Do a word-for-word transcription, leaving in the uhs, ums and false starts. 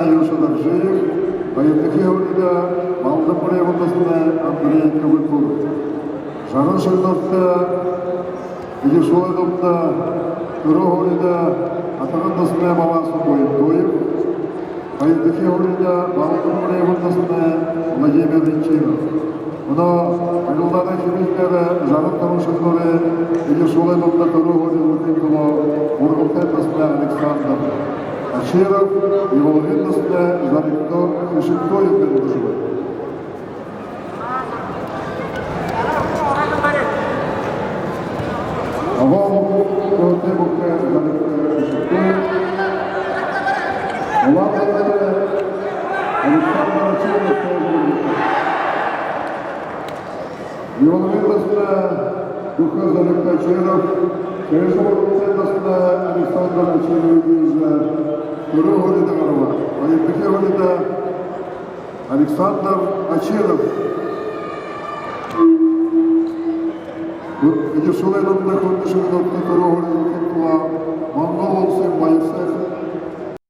Илюша Доржиев, хоёрдохи һуурида Балдан Брэйбундасна Андрей Кобылкуров. Жаран шэгнүүртэ эдиршүүлэй дундада түрүү һуурида Атагандасна Баласан Буянтуев, хоёрдохи һуурида Балдан Брэйбундасна Владимир Ринчинов. Мүнөө хабаадалай хэмжээнэй жаран табан шэгнүүрэй эдиршүүлэй дундада түрүү һуури үзүүлхын түлөө Ургантайдасна Александр Очиров, Ивалгындасна Зоригто Хишигтуев бэлдэжэ байна. Абаал нүхэртэй бүхэ Зоригто Хишигтуев. Улаан-Үдэдэ Александр Очиров. Ивалгындасна бүхэ Зоригто Очиров, Хэжэ Ургантайдасна Александр Очиров гэжэ түрүү һуурида гараба. Хоёрдохи һуурида Александр Очиров. Эдиршүүлэй дундада хүндэ шэгнүүртэ түрүү һуури үзүүлхын түлөө Монгол уласай баясай